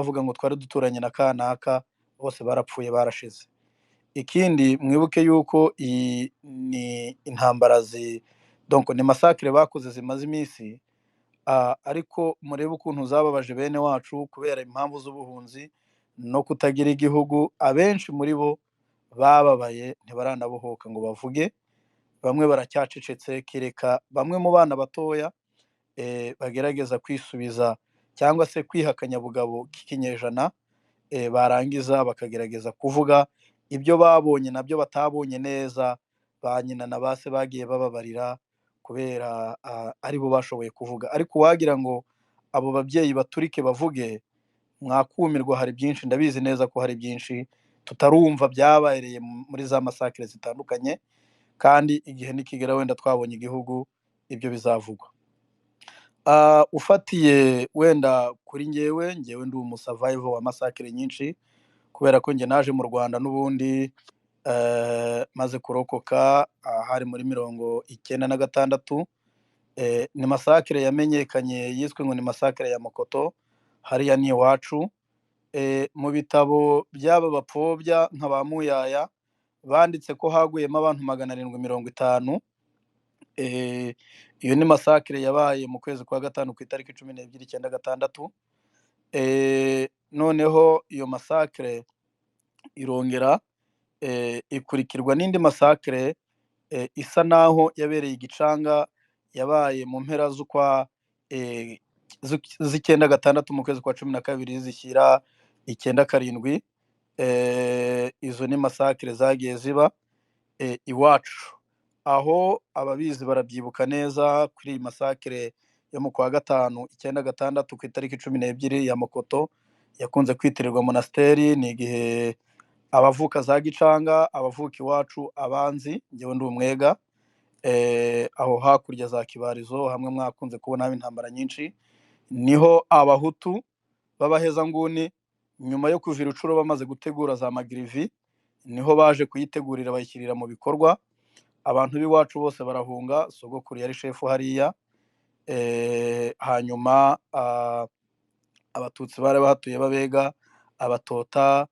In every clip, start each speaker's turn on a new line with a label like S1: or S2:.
S1: Utaravuga ngo twari duturanye na kanaka, bose barapfuye, barashize. Ikindi, mwibuke yuko iyi ni intambara donc ni massacre bakoze zimaze iminsi, ariko murebe ukuntu zababaje bene wacu kubera impamvu z'ubuhunzi no kutagira igihugu. Abenshi muri bo bababaye ntibaranabohoka ngo bavuge, bamwe baracyacecetse, kereka bamwe mu bana batoya bagerageza kwisubiza cyangwa se kwiha akanyabugabo k'ikinyejana, barangiza bakagerageza kuvuga ibyo babonye nabyo batabonye neza, ba nyina na ba se bagiye bababarira kubera aribo bashoboye kuvuga. Ariko uwagira ngo abo babyeyi baturike bavuge, mwakumirwa. Hari byinshi, ndabizi neza ko hari byinshi tutarumva byabereye muri za massacre zitandukanye, kandi igihe nikigera wenda twabonye igihugu, ibyo bizavugwa. Ufatiye wenda kuri ngewe ndi umusurvivor wa massacre nyinshi, kubera ko nge naje mu Rwanda n'ubundi maze kurokoka, hari muri 96. Ni massacre yamenyekanye yiswe ngo ni massacre ya Mokoto, hariya ni iwacu. Mu bitabo by'aba bapfobya nka ba Muyaya banditse ko haguyemo abantu 750. Iyo ni massacre yabaye mu kwezi kwa gatanu ku itariki 12, 96. Noneho iyo massacre irongera ikurikirwa n'indi massacre isa naho yabereye igicanga, yabaye mu mpera z'ukwa z'icyenda gatandatu, mu kwezi kwa 12 zishyira 97. Izo ni massacre zagiye ziba iwacu aho, ababizi barabyibuka neza. Kuri iyi massacre yo mu kwa gatanu 96 ku itariki 12 ya Mokoto, yakunze kwitirirwa monasteri, ni igihe abavuka za Gicanga, abavuka iwacu, abanzi, ngewe ndi umwega, aho hakurya za Kibarizo, hamwe mwakunze kubona intambara nyinshi, niho abahutu b'abahezanguni nyuma yo kuva i Rucuro bamaze gutegura za magirivi, niho baje kuyitegurira, bayishyirira mu bikorwa. Abantu b'iwacu bose barahunga. Sogokuru yari shefu hariya. Hanyuma abatutsi bari bahatuye b'abega, abatota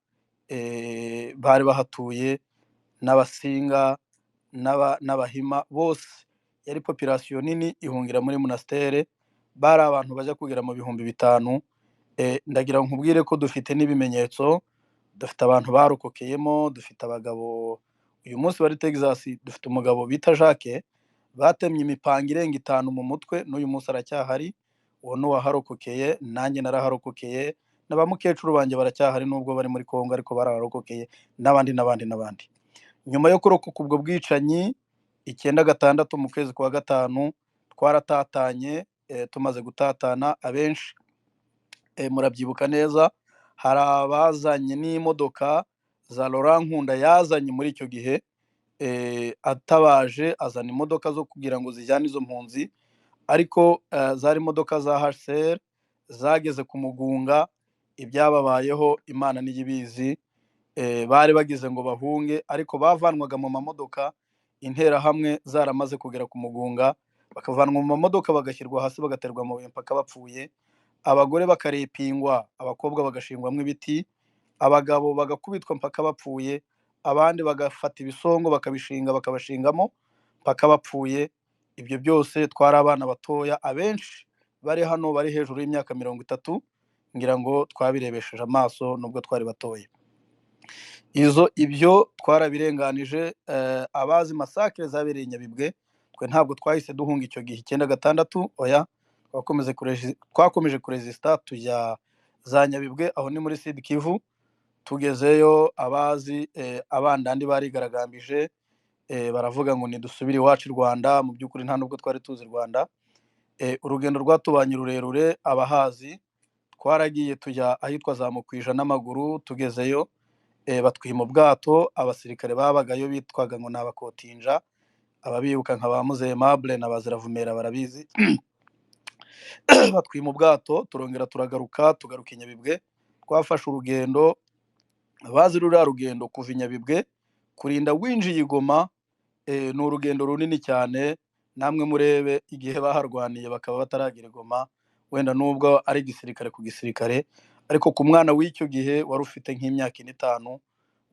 S1: bari bahatuye, n'abasinga n'abahima bose, yari population nini ihungira muri monastere, bari abantu bajya kugera mu 5000. Ndagira ngo nkubwire ko dufite n'ibimenyetso, dufite abantu barokokeyemo, dufite abagabo uyu munsi bari Texas, dufite umugabo bita Jacques batemye imipanga irenga itanu mu mutwe, n'uyu munsi aracyahari. Uwo ni uwaharokokeye, nanjye naraharokokeye, na ba mukecuru banjye baracyahari nubwo bari muri Kongo, ariko baraharokokeye, n'abandi n'abandi n'abandi. Nyuma yo kurokoka ubwo bwicanyi 96 mu kwezi kwa gatanu, twaratatanye. Tumaze gutatana abenshi, murabyibuka neza, hari abazanye n'imodoka za Laurent Nkunda yazanye muri icyo gihe, atabaje azana imodoka zo kugira ngo zijyane izo mpunzi, ariko zari imodoka za HCR zageze ku Mugunga, ibyababayeho Imana niyo ibizi. Bari bagize ngo bahunge, ariko bavanwaga mu mamodoka interahamwe zaramaze kugera ku Mugunga, bakavanwa mu mamodoka bagashyirwa hasi, bagaterwa amabuye mpaka bapfuye, abagore bakarepingwa, abakobwa bagashingwamo ibiti, abagabo bagakubitwa mpaka bapfuye, abandi bagafata ibisongo bakabishinga, bakabashingamo mpaka bapfuye. Ibyo byose twari abana batoya, abenshi bari hano bari hejuru y'imyaka 30, ngira ngo twabirebesheje amaso nubwo twari batoya. Izo ibyo twarabirenganije. Abazi massacre zabereye i Nyabibwe, twe ntabwo twahise duhunga icyo gihe 96, oya, twakomeje kuresista, tujya za Nyabibwe, aho ni muri Sud Kivu. Tugezeyo, abazi abandandi barigaragambije, baravuga ngo nidusubire iwacu i Rwanda. Mu by'ukuri nta nubwo twari tuzi i Rwanda. Urugendo rwatubanye rurerure, abahazi, twaragiye tujya ahitwa za Mukwija n'amaguru. Tugezeyo batwima ubwato. Abasirikare babagayo bitwaga ngo ni abakotinja, ababibuka nka ba Muzehe Mable na Baziravumera barabizi. Batwima ubwato, turongera turagaruka, tugaruka i Nyabibwe. Twafashe urugendo, abazi ruriya rugendo kuva i Nyabibwe kurinda winjiye i Goma, ni urugendo runini cyane. Namwe murebe igihe baharwaniye bakaba bataragera i Goma, wenda nubwo ari igisirikare ku gisirikare, Ariko ku mwana w'icyo gihe wari ufite nk'imyaka ine, itanu,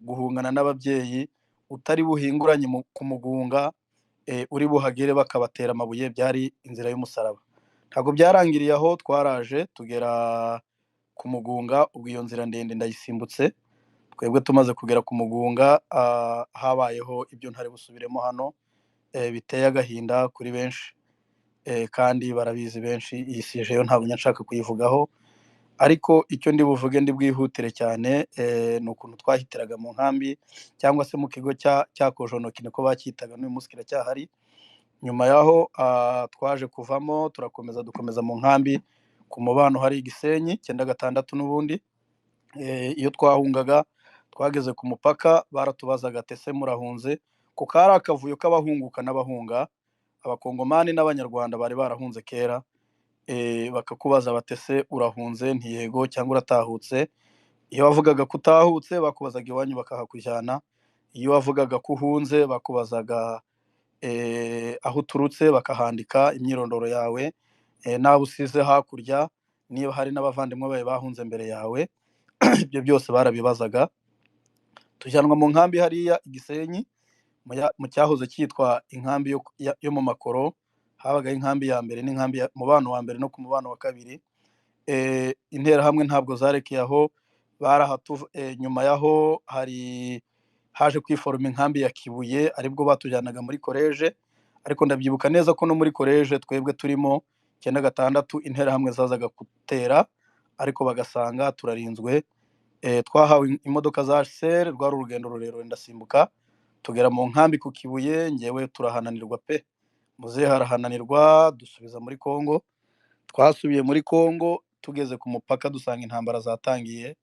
S1: guhungana n'ababyeyi utari buhinguranye ku Mugunga, uri buhagere bakabatera amabuye, byari inzira y'umusaraba. Ntabwo byarangiriye aho, twaraje tugera ku Mugunga. Ubwo iyo nzira ndende ndayisimbutse. Twebwe tumaze kugera ku Mugunga, habayeho ibyo ntari busubiremo hano, biteye agahinda kuri benshi, kandi barabizi benshi. Iyi sujet yo ntabwo nshaka kuyivugaho, ariko icyo ndi buvuge, ndi bwihutire cyane, ni ukuntu twahitiraga mu nkambi cyangwa se mu kigo cya Kojonoki, niko bacyitaga, n'uyu munsi kiracyahari. Nyuma yaho twaje kuvamo, turakomeza, dukomeza mu nkambi ku Mubano hari Igisenyi, 96 n'ubundi. Iyo twahungaga twageze ku mupaka, baratubazaga ati: "Ese murahunze?" Kuko hari akavuyo k'abahunguka n'abahunga, Abakongomani n'Abanyarwanda bari barahunze kera. Bakakubaza bati: "Ese urahunze?" "Ntiyego." "Cyangwa uratahutse?" Iyo wavugaga ko utahutse, bakubazaga iwanyu bakahakujyana. Iyo wavugaga ko uhunze, bakubazaga aho uturutse, bakahandika imyirondoro yawe, n'abo usize hakurya, niba hari n'abavandimwe bawe bahunze mbere yawe. Ibyo byose barabibazaga. Tujyanwa mu nkambi hariya i Gisenyi, mu cyahoze cyitwa inkambi yo mu Makoro. Habagaho inkambi ya mbere n'inkambi ya Mubano wa mbere no ku Mubano wa kabiri. Interahamwe ntabwo zarekeye aho, barahatu. Nyuma yaho hari haje kwiforoma inkambi ya Kibuye, aribwo batujyanaga muri koleje. Ariko ndabyibuka neza ko no muri koleje twebwe turimo 96, Interahamwe zazaga gutera, ariko bagasanga turarinzwe. Twahawe imodoka za sere. Rwari urugendo rurerure, ndasimbuka, tugera mu nkambi ku Kibuye. Ngewe turahananirwa pe, muzehe arahananirwa, dusubiza muri Kongo. Twasubiye muri Kongo, tugeze ku mupaka dusanga intambara zatangiye.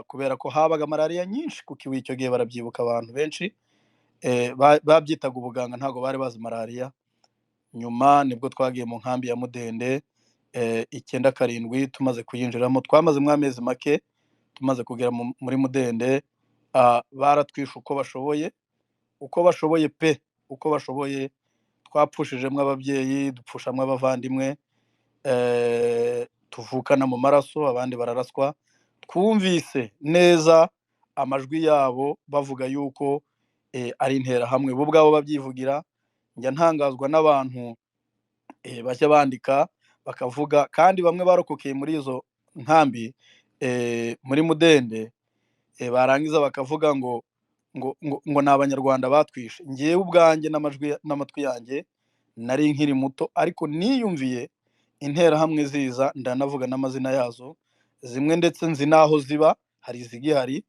S1: Kubera ko habaga malariya nyinshi ku Kibuye icyo gihe, barabyibuka abantu benshi, babyitaga ubuganga, ntabwo bari bazi malariya. Nyuma nibwo twagiye mu nkambi ya Mudende, 97. Tumaze kuyinjiramo, twamazemo amezi make. Tumaze kugera muri Mudende, baratwishe uko bashoboye, uko bashoboye pe, uko bashoboye. Twapfushijemo ababyeyi, dupfushamo abavandimwe, tuvukana mu maraso, abandi bararaswa. Twumvise neza amajwi yabo bavuga yuko ari Interahamwe, bo ubwabo babyivugira. Njya ntangazwa n'abantu bajya bandika bakavuga, kandi bamwe barokokeye muri izo nkambi, muri Mudende, barangiza bakavuga ngo ni Abanyarwanda batwishe. Ngewe ubwanjye n'amajwi n'amatwi yanjye, nari nkiri muto, ariko niyumviye Interahamwe ziza, ndanavuga n'amazina yazo zimwe, ndetse nzi n'aho ziba, hari izigihari.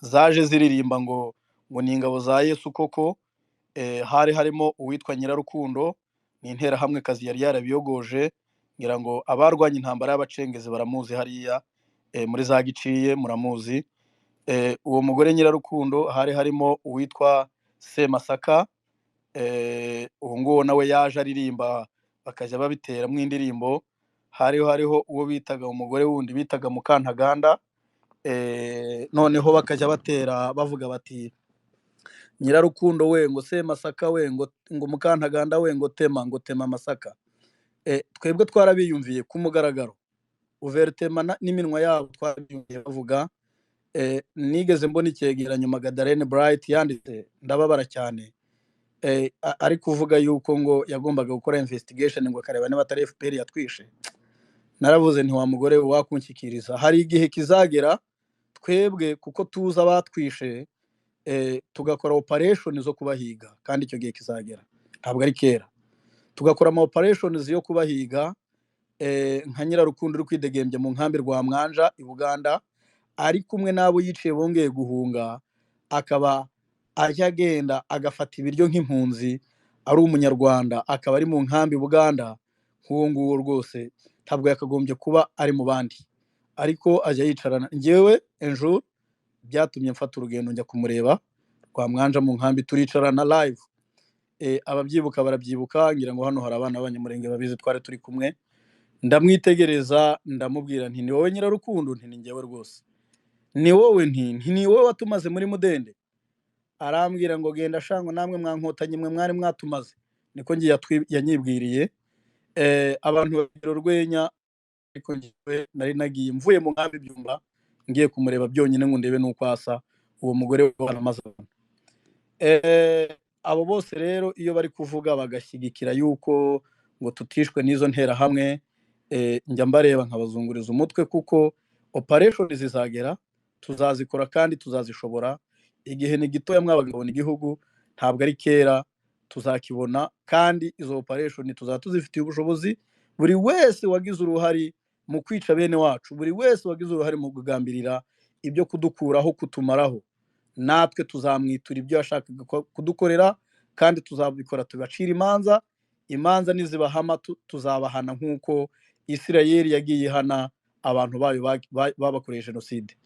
S1: Zaje ziririmba ngo ni ingabo za Yesu koko. Hari harimo uwitwa Nyirarukundo, ni Interahamwekazi yari yarabiyogoje. Ngira ngo abarwanya intambara y'Abacengezi baramuzi hariya, muri za Giciye muramuzi. Uwo mugore Nyirarukundo, hari harimo uwitwa Semasaka. Uwo nguwo nawe yaje aririmba, bakajya babiteramo indirimbo. Hariho uwo bitaga, umugore wundi bitaga Mukantaganda. Noneho bakajya batera bavuga bati: "Nyirarukundo we," ngo "Semasaka we," ngo "Mukantaganda we," ngo "tema," ngo "tema amasaka." Twebwe twarabiyumviye ku mugaragaro, ouvertement, n'iminwa yabo twarabiyumviye bavuga. Nigeze mbona icyegeranyo Magadarene Bright yanditse, ndababara cyane. Ari kuvuga yuko ngo yagombaga gukora investigation, ngo akareba niba atari FPR yatwishe. Naravuze nti: "Wa mugore we, wakunshyikiriza, hari igihe kizagera twebwe, kuko tuzi abatwishe, tugakora operation zo kubahiga, kandi icyo gihe kizagera, ntabwo ari kera, tugakora ama operations yo kubahiga." Nka Nyirarukundo uri kwidegembya mu nkambi rwa Mwanja i Buganda, ari kumwe n'abo yiciye bongeye guhunga, akaba ajya agenda agafata ibiryo nk'impunzi, ari Umunyarwanda, akaba ari mu nkambi Buganda, nk'uwo nguwo rwose ntabwo yakagombye kuba ari mu bandi, ariko ajya yicarana. Njyewe enjo byatumye mfata urugendo njya kumureba rwa Mwanja mu nkambi, turicarana live. Ababyibuka barabyibuka, ngira ngo hano hari abana b'Abanyamurenge babizi, twari turi kumwe. Ndamwitegereza, ndamubwira nti: "Ni wowe Nyirarukundo?" Nti: "Ni njyewe rwose." "Ni wowe?" Nti: "Ni wowe watumaze muri Mudende?" Arambwira ngo: "Genda shango, namwe mwankotanyi mwe mwari mwatumaze." Niko ngiye yanyibwiriye. Abantu bagira urwenya. Ariko njyewe nari nagiye mvuye mu nkambi Byumba, ngiye kumureba byonyine ngo ndebe n'uko asa. Uwo mugore waramaze abantu. Abo bose rero iyo bari kuvuga bagashyigikira yuko ngo tutishwe n'izo nterahamwe, njya mbareba nkabazunguriza umutwe, kuko operation zizagera, tuzazikora kandi tuzazishobora. Igihe ni gitoya mwabagabona, igihugu ntabwo ari kera, tuzakibona, kandi izo operation tuzaba tuzifitiye ubushobozi. Buri wese wagize uruhare mu kwica bene wacu, buri wese wagize uruhare mu kugambirira ibyo kudukuraho, kutumaraho, natwe tuzamwitura ibyo yashakaga kudukorera, kandi tuzabikora, tubacira imanza. Imanza nizibahama, tuzabahana nk'uko Isirayeli yagiye ihana abantu bayo babakoreye jenoside.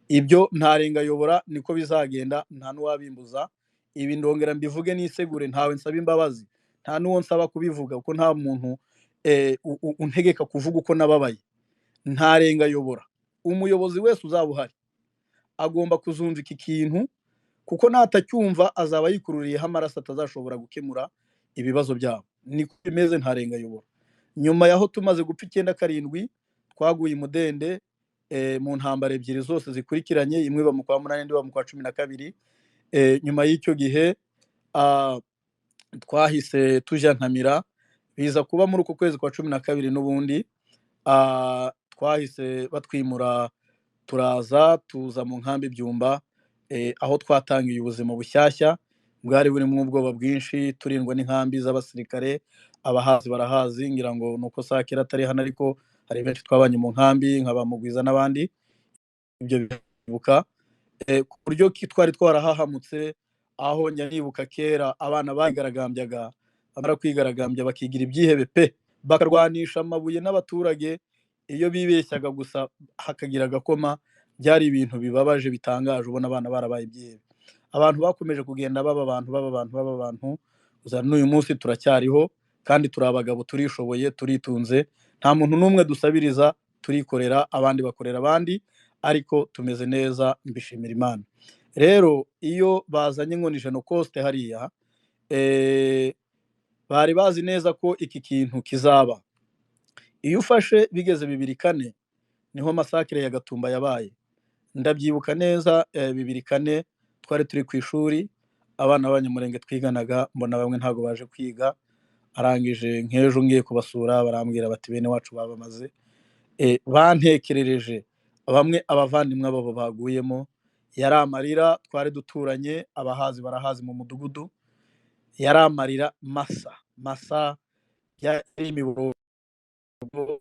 S1: Ibyo ntarengayobora, niko bizagenda, nta n'uwabimbuza. Ibi ndongera mbivuge nisegure, ntawe nsaba imbabazi, nta n'uwo nsaba kubivuga, kuko nta muntu untegeka kuvuga uko nababaye. Ntarengayobora, umuyobozi wese uzaba uhari agomba kuzumva iki kintu, kuko natacyumva azaba yikururiyeho amaraso atazashobora gukemura ibibazo byabo. Niko bimeze, ntarengayobora. Nyuma yaho tumaze gupfa 97, twaguye imudende mu ntambara ebyiri zose zikurikiranye, imwe iba mu kwa munani, indi iba mu kwa 12. Nyuma y'icyo gihe twahise tujya Nkamira, biza kuba muri uko kwezi kwa 12 n'ubundi twahise batwimura, turaza tuza mu nkambi Byumba, aho twatangiye ubuzima bushyashya bwari burimo ubwoba bwinshi, turindwa n'inkambi z'abasirikare. Abahazi barahazi, ngira ngo nuko Sakira atari hano, ariko hari benshi twabanye mu nkambi nka ba Mugwiza n'abandi, ibyo bibuka ku buryo ki twari twarahahamutse, aho njya nibuka kera abana bigaragambyaga, bamara kwigaragambya bakigira ibyihebe pe, bakarwanisha amabuye n'abaturage iyo bibeshyaga gusa hakagira agakoma. Byari ibintu bibabaje, bitangaje, ubona abana barabaye ibyihebe. Abantu bakomeje kugenda baba abantu, baba abantu, baba abantu, gusa n'uyu munsi turacyariho kandi turi abagabo, turishoboye, turitunze, nta muntu n'umwe dusabiriza, turikorera, abandi bakorera abandi, ariko tumeze neza, mbishimira Imana. Rero iyo bazanye ngo ni Genocost hariya, bari bazi neza ko iki kintu kizaba. Iyo ufashe bigeze 2004, niho massacre ya Gatumba yabaye. Ndabyibuka neza, 2004 twari turi ku ishuri, abana b'Abanyamurenge twiganaga, mbona bamwe ntabwo baje kwiga. Arangije nk'ejo ngiye kubasura, barambwira bati bene wacu babamaze. Bantekerereje bamwe abavandimwe babo baguyemo, yari amarira. Twari duturanye, abahazi barahazi, mu mudugudu, yari amarira masa masa, yari imiborogo.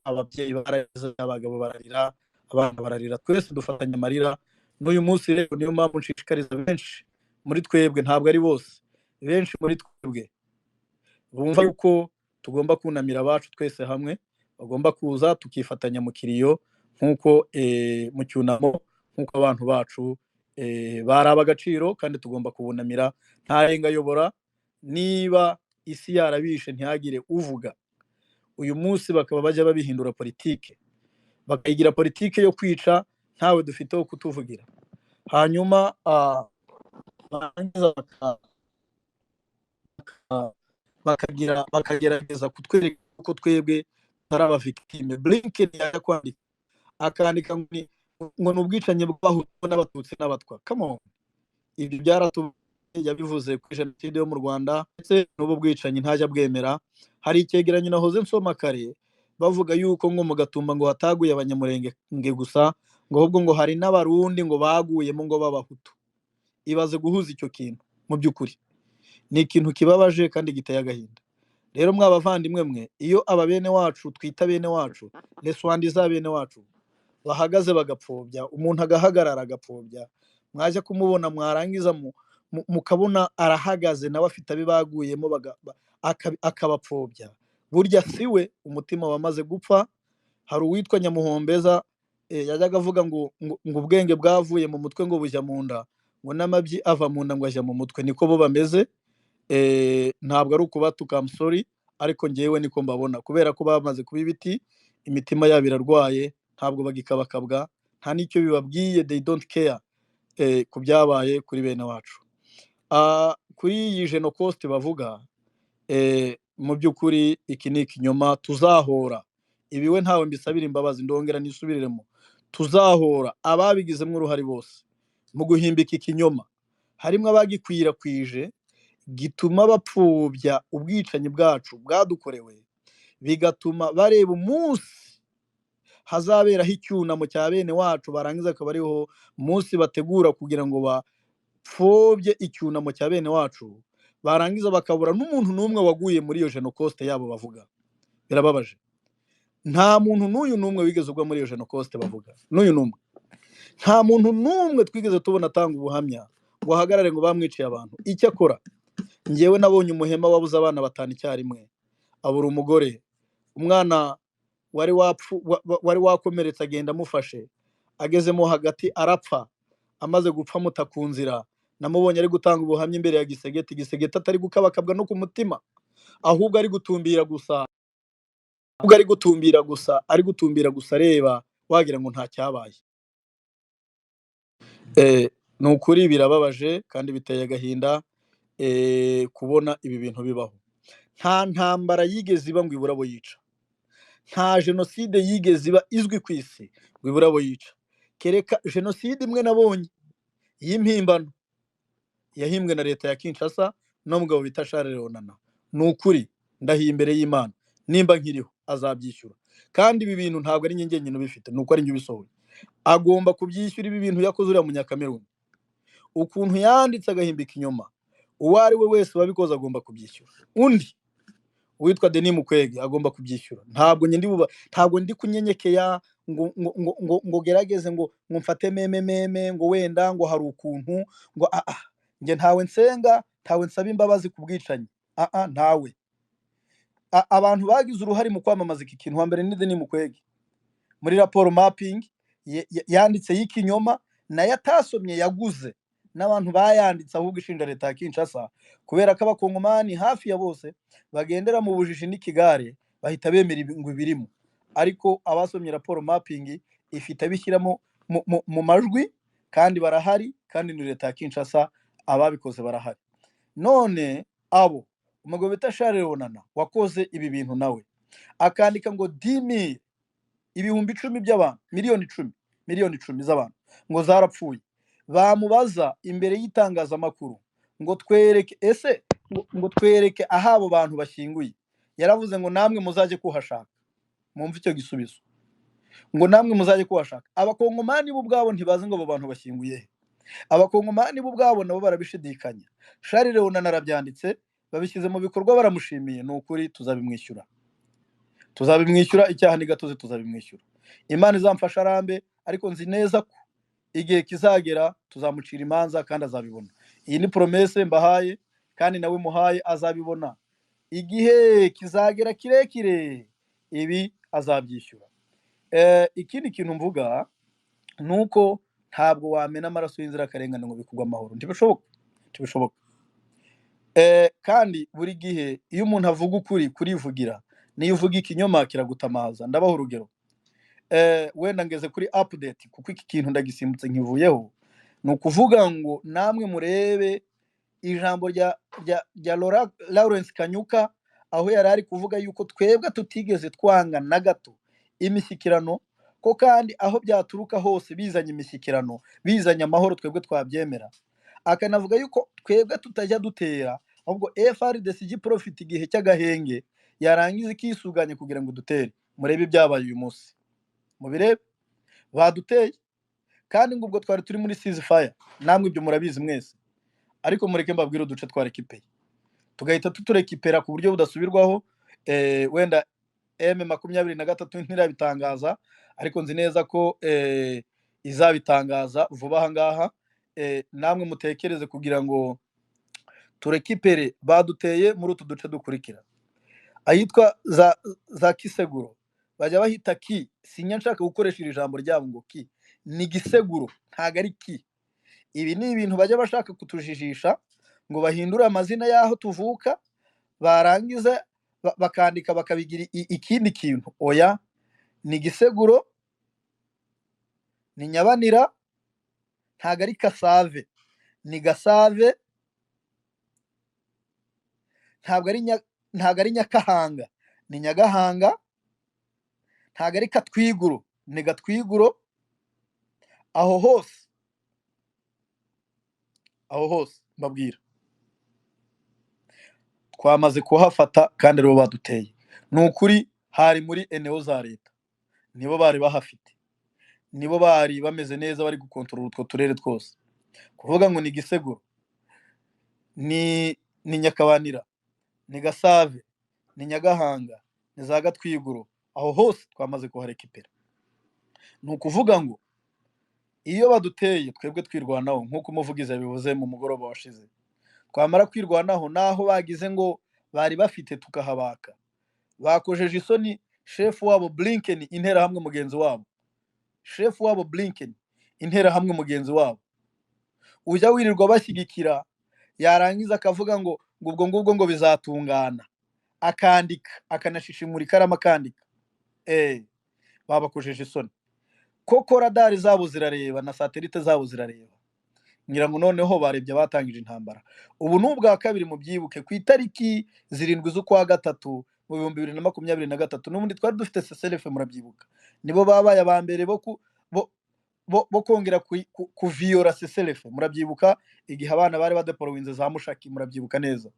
S1: Ababyeyi bararize, abagabo bararira, abana bararira, twese dufatanya amarira. N'uyu munsi rero niyo mpamvu nshishikariza benshi muri twebwe, ntabwo ari bose, benshi muri twebwe bumva yuko tugomba kunamira abacu twese hamwe, bagomba kuza tukifatanya mu kiriyo nk'uko mu cyunamo, nk'uko abantu bacu bari ab'agaciro kandi tugomba kubunamira. Ntarengayobora, niba isi yarabishe ntihagire uvuga, uyu munsi bakaba bajya babihindura politike, bakayigira politike yo kwica, ntawe dufite wo kutuvugira, hanyuma barangiza bakagira bakagerageza kutwereka ko twebwe tutari aba victime. Blinken yajya kwandika, akandika ngo ni ubwicanyi bw'Abahutu n'Abatutsi n'Abatwa. Come on, ibyo byaratu yabivuze kuri jenoside yo mu Rwanda, ndetse n'ubu bwicanyi ntajya bwemera. Hari icyegeranyo nahoze nsoma kare, bavuga yuko ngo mu Gatumba ngo hataguye Abanyamurenge gusa, ngo ahubwo ngo hari n'Abarundi ngo baguyemo, ngo b'Abahutu. Ibaze guhuza icyo kintu. Mu by'ukuri ni ikintu kibabaje kandi giteye agahinda. Rero mwa bavandimwe mwe, iyo aba bene wacu twita bene wacu, leswandiza bene wacu, bahagaze bagapfobya, umuntu agahagarara agapfobya, mwajya kumubona, mwarangiza mukabona arahagaze nawe afite abe baguyemo, akabapfobya, burya si we, umutima wamaze gupfa. Hari uwitwa Nyamuhombeza, yajyaga avuga ngo ubwenge bwavuye mu mutwe ngo bujya mu nda, ngo n'amabyi ava mu nda ngo ajya mu mutwe. Niko bo bameze. Ntabwo ari ukubatuka, I'm sorry, ariko ngewe niko mbabona, kubera ko bamaze kuba ibiti, imitima yabo irarwaye, ntabwo bagikabakabwa, nta n'icyo bibabwiye, they don't care ku byabaye kuri bene wacu. Kuri iyi Genocost bavuga, mu by'ukuri iki ni ikinyoma tuzahora. Ibi we ntawe mbisabira imbabazi, ndongera nisubiriremo. Tuzahora ababigizemo uruhare bose mu guhimbika ikinyoma, harimo abagikwirakwije gituma bapfobya ubwicanyi bwacu bwadukorewe, bigatuma bareba umunsi hazaberaho icyunamo cya bene wacu, barangiza akaba ariho munsi bategura kugira ngo bapfobye icyunamo cya bene wacu, barangiza bakabura n'umuntu n'umwe waguye muri iyo Genocost yabo bavuga. Birababaje, nta muntu n'uyu n'umwe wigeze ugwa muri iyo Genocost bavuga, n'uyu n'umwe. Nta muntu n'umwe twigeze tubona atanga ubuhamya ngo ahagarare ngo bamwiciye abantu. Icyakora njyewe nabonye umuhema wabuze abana batanu icyarimwe, abura umugore, umwana wari wapfu wari wakomeretse agenda amufashe, agezemo hagati arapfa, amaze gupfa amuta ku nzira. Namubonye ari gutanga ubuhamya imbere ya Gisegeti, Gisegeti atari gukabakabwa no ku mutima, ahubwo ari gutumbira gusa, ahubwo ari gutumbira gusa, ari gutumbira gusa areba wagira ngo nta cyabaye. Ni ukuri birababaje kandi biteye agahinda kubona ibi bintu bibaho. Nta ntambara yigeze iba ngo ibure abo yica, nta jenoside yigeze iba izwi ku isi ngo ibure abo yica, kereka jenoside imwe nabonye y'impimbano yahimbwe na leta ya Kinshasa n'umugabo bita Charles Onana. Ni ukuri ndahiye imbere y'Imana, nimba nkiriho azabyishyura. Kandi ibi bintu ntabwo ari njye njyenyine ubifite, ni uko ari njye ubisohoye. Agomba kubyishyura ibi bintu yakoze uriya Munyakameruni, ukuntu yanditse agahimbika inyuma, uwo ari we wese wabikoze agomba kubyishyura. Undi uwitwa Denis Mukwege agomba kubyishyura. Ntabwo njye ndi buba, ntabwo ndi kunyenyekeya ngo ngo ngo ngo, ngo gerageze ngo ngo mfate meme meme ngo wenda ngo hari ukuntu ngo a a njye ntawe nsenga, ntawe nsaba imbabazi ku bwicanyi, a a ntawe. Abantu bagize uruhare mu kwamamaza iki kintu, wa mbere ni Denis Mukwege muri raporo mapping yanditse y'ikinyoma nayo atasomye yaguze n'abantu bayanditse, ahubwo ishinja leta ya Kinshasa, kubera ko abakongomani hafi ya bose bagendera mu bujiji n'ikigare bahita bemera ngo ibirimo. Ariko abasomye raporo mapping ifite abishyiramo mu majwi, kandi barahari, kandi ni leta ya Kinshasa ababikoze barahari. None abo umugabo bita Charles Onana wakoze ibi bintu nawe akandika ngo 10,000, 10,000 by'abantu, 10,000,000, 10,000,000 z'abantu ngo zarapfuye. Bamubaza imbere y'itangazamakuru ngo twereke, ese ngo twereke aho abo bantu bashyinguye, yaravuze ngo namwe muzajye kuhashaka. Mwumve icyo gisubizo, ngo namwe muzajye kuhashaka. Abakongomani bo ubwabo ntibazi ngo abo bantu bashyinguye he. Abakongomani bo ubwabo nabo barabishidikanya. Charles Onana arabyanditse, babishyize mu bikorwa, baramushimiye. Ni ukuri tuzabimwishyura, tuzabimwishyura, icyaha ni gatozi, tuzabimwishyura. Imana izamfasha arambe, ariko nzi neza ko igihe kizagera tuzamucira imanza kandi azabibona. Iyi ni promesse mbahaye kandi nawe muhaye, azabibona. Igihe kizagera kirekire ibi azabyishyura. Ikindi kintu mvuga ni uko ntabwo wamena amaraso y'inzirakarengane ngo bikugwe amahoro, ntibishoboka, ntibishoboka. Kandi buri gihe iyo umuntu avuga ukuri kurivugira, niyo uvuga ikinyoma kiragutamaza. Ndabaha urugero, wenda ngeze kuri update kuko iki kintu ndagisimbutse nkivuyeho. Ni ukuvuga ngo namwe murebe ijambo rya Lawrence Kanyuka, aho yari ari kuvuga yuko twebwe tutigeze twanga na gato imishyikirano, ko kandi aho byaturuka hose bizanye imishyikirano, bizanye amahoro, twebwe twabyemera. Akanavuga yuko twebwe tutajya dutera, ahubwo FARDC ijya iprofita igihe cy'agahenge yarangiza ikisuganya kugira ngo dutere. Murebe ibyabaye uyu munsi, mubirebe, baduteye, kandi ngo ubwo twari turi muri ceasefire, namwe ibyo murabizi mwese. Ariko mureke mbabwire uduce twarekipeye, tugahita tuturekipera ku buryo budasubirwaho. Wenda M23 ntirabitangaza, ariko nzi neza ko izabitangaza vuba aha ngaha. Namwe mutekereze kugira ngo turekipere. Baduteye muri utu duce dukurikira: ahitwa za Kiseguro, bajya bahita ki, sinya nshaka gukoresha iri jambo ryabo ngo ki, ni Giseguro, ntago ari ki. Ibi ni ibintu bajya bashaka kutujijisha ngo bahindure amazina y'aho tuvuka, barangiza bakandika bakabigira ikindi kintu. Oya, ni Giseguro, ni Nyabanira, ntago ari Kasave, ni Gasave, ntabwo ari Nyakahanga, ni Nyagahanga. Ntabwo ari Katwiguro, ni Gatwiguro. Aho hose, aho hose mbabwira, twamaze kuhafata kandi aribo baduteye. Ni ukuri, hari muri eneo za leta, nibo bari bahafite, nibo bari bameze neza, bari gukontorora utwo turere twose. Kuvuga ngo ni Giseguro, ni Nyakabanira, ni Gasave, ni Nyagahanga, ni za Gatwiguro, aho hose twamaze kuharekipera. Ni ukuvuga ngo iyo baduteye, twebwe twirwanaho, nk'uko umuvugizi yabivuze mu mugoroba washize. Twamara kwirwanaho, naho bagize ngo bari bafite, tukahabaka. Bakojeje isoni shefu wabo Blinken, Interahamwe mugenzi wabo, shefu wabo Blinken, Interahamwe mugenzi wabo ujya wirirwa bashyigikira, yarangiza akavuga ngo ubwo ngubwo ngo bizatungana, akandika, akanashishimura ikaramu akandika. Babakojeje isoni koko. Radari zabo zirareba na satellite zabo zirareba. Ngira ngo noneho barebye abatangije intambara. Ubu ni ubwa kabiri. Mubyibuke, ku itariki 7 z'ukwa gatatu mu 2023, n'ubundi twari dufite cessez-le-feu, murabyibuka, nibo babaye aba mbere bo kongera kuviyora cessez-le-feu. Murabyibuka igihe abana bari badeporowinze za Mushaki, murabyibuka neza.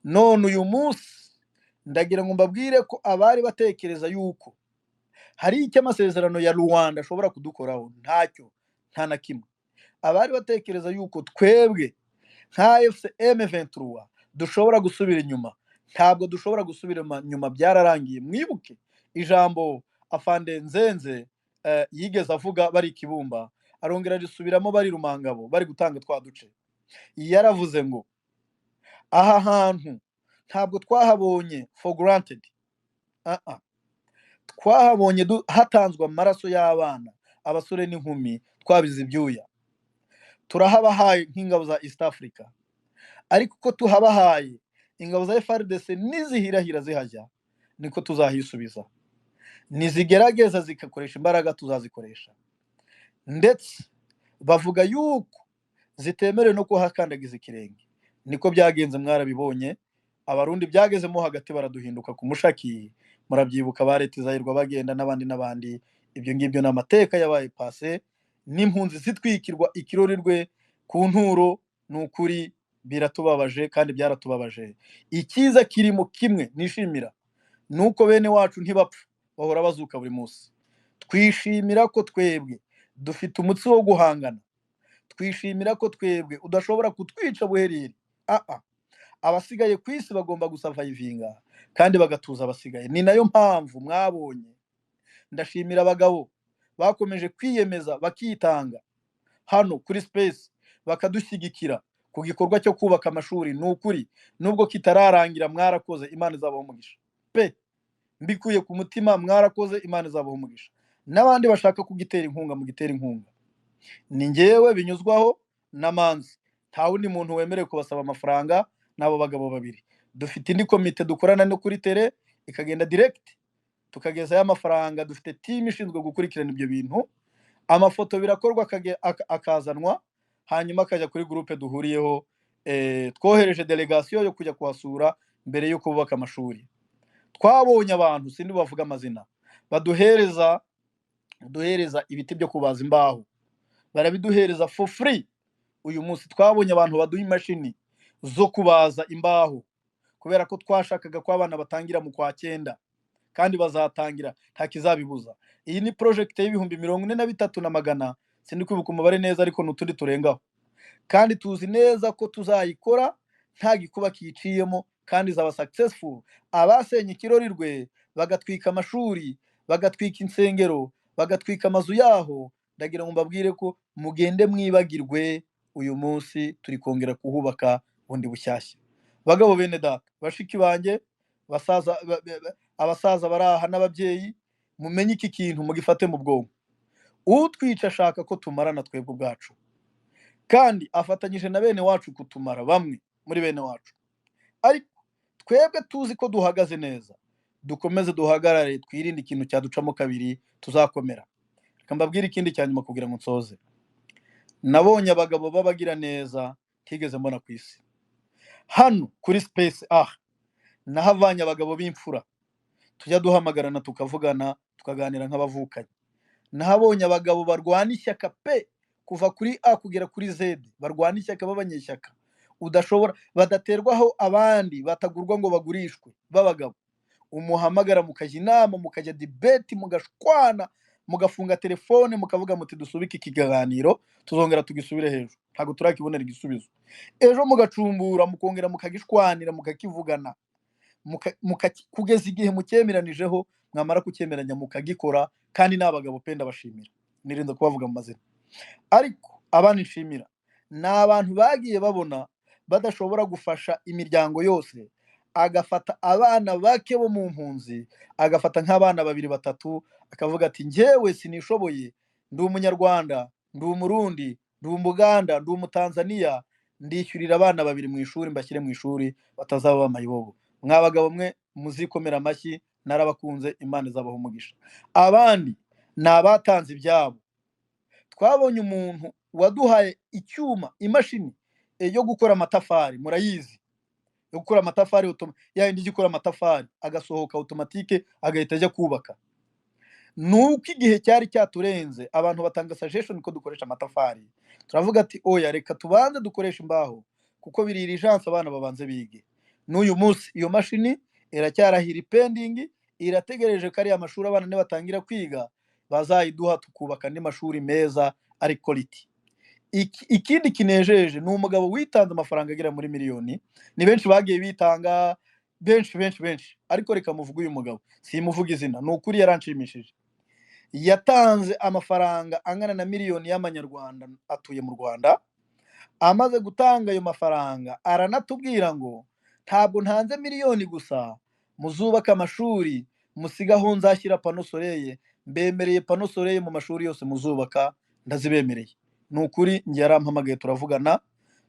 S1: None uyu munsi ndagira ngo mbabwire ko abari batekereza yuko hari icyo amasezerano ya Rwanda ashobora kudukoraho, ntacyo, nta na kimwe. Abari batekereza yuko twebwe nka AFC M23 dushobora gusubira inyuma, ntabwo dushobora gusubira inyuma, byararangiye. Mwibuke ijambo afande Nzenze yigeze avuga bari Kibumba, arongera arisubiramo bari Rumangabo, bari gutanga twa duce. Yaravuze ngo aha hantu ntabwo twahabonye for granted, uh -uh. Twahabonye hatanzwe amaraso y'abana, abasore n'inkumi, twabize ibyuya. Turahabahaye nk'ingabo za East Africa, ariko uko tuhabahaye, ingabo za FARDC nizihirahira zihajya, niko tuzahisubiza. Nizigerageza zigakoresha imbaraga, tuzazikoresha. Ndetse bavuga yuko zitemerewe no kuhakandagiza ikirenge. Niko byagenze, mwarabibonye. Abarundi byagezemo hagati baraduhinduka ku Mushaki, murabyibuka, ba Leta izahirwa bagenda n'abandi n'abandi. Ibyo ngibyo ni amateka yabaye passé, n'impunzi zitwikirwa ikirorirwe ku nturo. Ni ukuri biratubabaje kandi byaratubabaje. Icyiza kirimo kimwe nishimira ni uko bene wacu ntibapfa, bahora bazuka buri munsi. Twishimira ko twebwe dufite umutsi wo guhangana, twishimira ko twebwe udashobora kutwica buherere. Aa, abasigaye ku isi bagomba gusavayivinga kandi bagatuza abasigaye. Ni nayo mpamvu mwabonye ndashimira abagabo bakomeje kwiyemeza, bakitanga hano kuri space, bakadushyigikira ku gikorwa cyo kubaka amashuri. Ni ukuri, nubwo kitararangira, mwarakoze, Imana izabaha umugisha pe. Mbikuye ku mutima, mwarakoze, Imana izabaha umugisha. N'abandi bashaka kugitera inkunga, mugitera inkunga. Ni ngewe binyuzwaho na Manzi, nta wundi muntu wemerewe kubasaba amafaranga n'abo bagabo babiri. Dufite indi komite dukorana no kuri terrain, ikagenda direct tukagezayo amafaranga. Dufite team ishinzwe gukurikirana ibyo bintu. Amafoto birakorwa, akazanwa, hanyuma akajya kuri groupe duhuriyeho. Twohereje délégation yo kujya kuhasura mbere y'uko bubaka amashuri. Twabonye abantu, sindi bavuga amazina, baduhereza duhereza ibiti byo kubaza imbaho, barabiduhereza for free. Uyu munsi twabonye abantu baduha imashini zo kubaza imbaho, kubera ko twashakaga ko abana batangira mu kwa cyenda, kandi bazatangira, nta kizabibuza. Iyi ni project y'43,100, sindi kwibuka umubare neza, ariko ni utundi turengaho, kandi tuzi neza ko tuzayikora nta gikuba kiyiciyemo, kandi izaba successful. Abasenye Ikirorirwe, bagatwika amashuri, bagatwika insengero, bagatwika amazu yaho, ndagira ngo mbabwire ko mugende mwibagirwe. Uyu munsi turi kongera kuhubaka bundi bushyashya. Bagabo bene data, bashiki banjye, basaza, abasaza bari aha n'ababyeyi, mumenye iki kintu, mugifate mu bwonko: utwica ashaka ko tumarana twebwe ubwacu, kandi afatanyije na bene wacu kutumara, bamwe muri bene wacu. Ariko twebwe tuzi ko duhagaze neza, dukomeze duhagarare, twirinde ikintu cyaducamo kabiri, tuzakomera. Reka mbabwire ikindi cya nyuma kugira ngo nsoze. Nabonye abagabo b'abagira neza ntigeze mbona ku isi. Hano kuri space, aha nahavanye abagabo b'imfura. Tujya duhamagarana, tukavugana, tukaganira nk'abavukanyi. Nahabonye abagabo barwana ishyaka pe, kuva kuri A kugera kuri Z, barwana ishyaka b'abanyeshyaka udashobora, badaterwaho abandi, batagurwa ngo bagurishwe, b'abagabo. Umuhamagara mukajya inama, mukajya debate, mugashwana, mugafunga telefone, mukavuga muti dusubike ikiganiro, tuzongera tugisubire hejuru, ntabwo turakibonera igisubizo. Ejo mugacumbura, mukongera mukagishwanira, mukakivugana, kugeza igihe mucyemeranijeho. Mwamara kucyemeranya mukagikora. Kandi ni abagabo pe, ndabashimira, nirinda kubavuga mu mazina. Ariko abandi nshimira ni abantu bagiye babona badashobora gufasha imiryango yose, agafata abana bake bo mu mpunzi, agafata nk'abana babiri batatu, akavuga ati njyewe sinishoboye, ndi Umunyarwanda, ndi Umurundi, ndi Umuganda, ndi Umutanzaniya, ndishyurira abana babiri mu ishuri, mbashyire mu ishuri batazaba bamayibobo. Mwa bagabo mwe muzikomera amashyi, narabakunze, Imana izabaha umugisha. Abandi ni abatanze ibyabo. Twabonye umuntu waduhaye icyuma, imashini yo gukora amatafari, murayizi, yo gukora amatafari, ya yindi ijya ikora amatafari agasohoka automatique, agahita ajya kubaka. Nuko igihe cyari cyaturenze, abantu batanga suggestion ko dukoresha amatafari, turavuga ati oya, reka tubanze dukoreshe imbaho kuko biri urgence, abana babanze bige. N'uyu munsi iyo mashini iracyarahira pending, irategereje ko ariya mashuri abana nibatangira kwiga bazayiduha, tukubaka andi mashuri meza ari quality. Ikindi kinejeje ni umugabo witanze amafaranga agera muri miliyoni. Ni benshi bagiye bitanga, benshi benshi benshi, ariko reka muvuge uyu mugabo, simuvuga izina, ni ukuri yaranshimishije. Yatanze amafaranga angana na miliyoni y'amanyarwanda, atuye mu Rwanda. Amaze gutanga ayo mafaranga aranatubwira ngo ntabwo ntanze miliyoni gusa, muzubake amashuri musigaho nzashyira panneau solaire, mbemereye panneau solaire mu mashuri yose muzubaka, ndazibemereye. Ni ukuri njye yarampamagaye turavugana,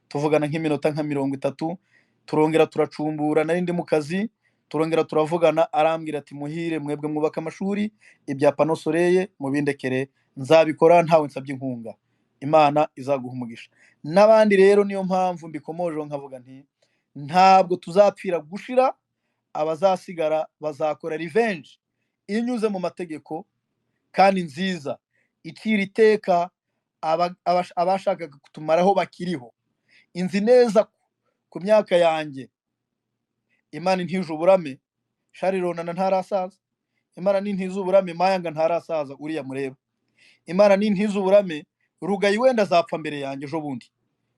S1: tuvugana nk'iminota nka 30, turongera turacumbura, nari ndi mu kazi, turongera turavugana, arambwira ati Muhire, mwebwe mwubaka amashuri, ibya panneau solaire mubindekere, nzabikora ntawe nsabye inkunga. Imana izaguha umugisha. N'abandi rero niyo mpamvu mbikomojeho nkavuga nti ntabwo tuzapfira gushira, abazasigara bazakora revenge inyuze mu mategeko kandi nziza, icira iteka abashakaga kutumaraho bakiriho. Inzi neza ko ku myaka yanjye, Imana intije uburame, Sharironana ntarasaza. Imana nintiza uburame, Mayanga ntarasaza uriya mureba. Imana nintiza uburame, Rugayi wenda azapfa mbere yanjye ejo bundi,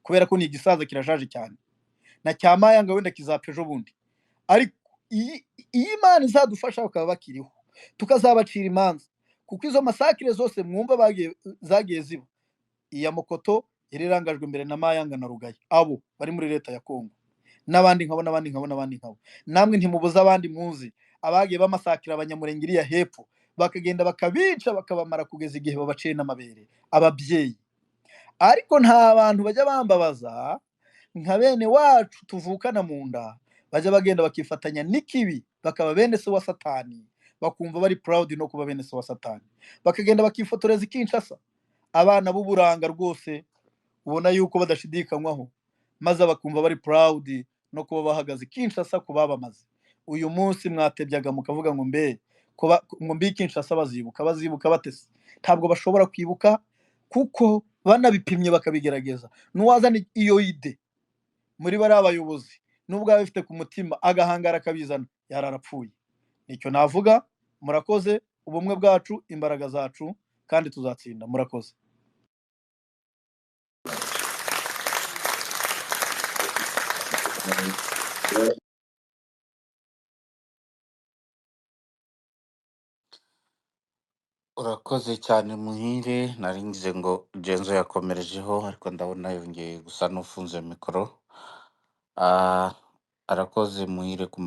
S1: kubera ko ni igisaza kirashaje cyane, na cya Mayanga wenda kizapfa ejo bundi. Ariko iyi Imana izadufasha bakaba bakiriho, tukazabacira imanza, kuko izo massacre zose mwumva zagiye ziba, iya Mokoto yari irangajwe imbere na Mayanga na Rugayi, abo bari muri leta ya Kongo, n'abandi nkabo, n'abandi nkabo, n'abandi nkabo. Namwe ntimubuze abandi muzi abagiye bamasakira Abanyamurenge iriya hepfo, bakagenda bakabica, bakabamara kugeza igihe babaciye n'amabere ababyeyi. Ariko nta bantu bajya bambabaza nka bene wacu tuvukana mu nda, bajya bagenda bakifatanya n'ikibi, bakaba bene se wa Satani, bakumva bari proud no kuba bene se wa Satani, bakagenda bakifotoreza i Kinshasa, abana b'uburanga rwose ubona yuko badashidikanywaho, maze bakumva bari proud no kuba bahagaze i Kinshasa ku babamaze. Uyu munsi mwatebyaga mukavuga ngo mbe ngo mbe i Kinshasa bazibuka, bazibuka batese? Ntabwo bashobora kwibuka, kuko banabipimye bakabigerageza. N'uwazana iyo idée muri bariya bayobozi, nubwo yaba abifite ku mutima, agahangara akabizana, yararapfuye. Nicyo navuga, murakoze. Ubumwe bwacu, imbaraga zacu, kandi tuzatsinda. Murakoze.
S2: Urakoze cyane Muhire, nari ngize ngo Genzo yakomerejeho, ariko ndabona yongeye gusa n'ufunze mikoro. Arakoze Muhire ku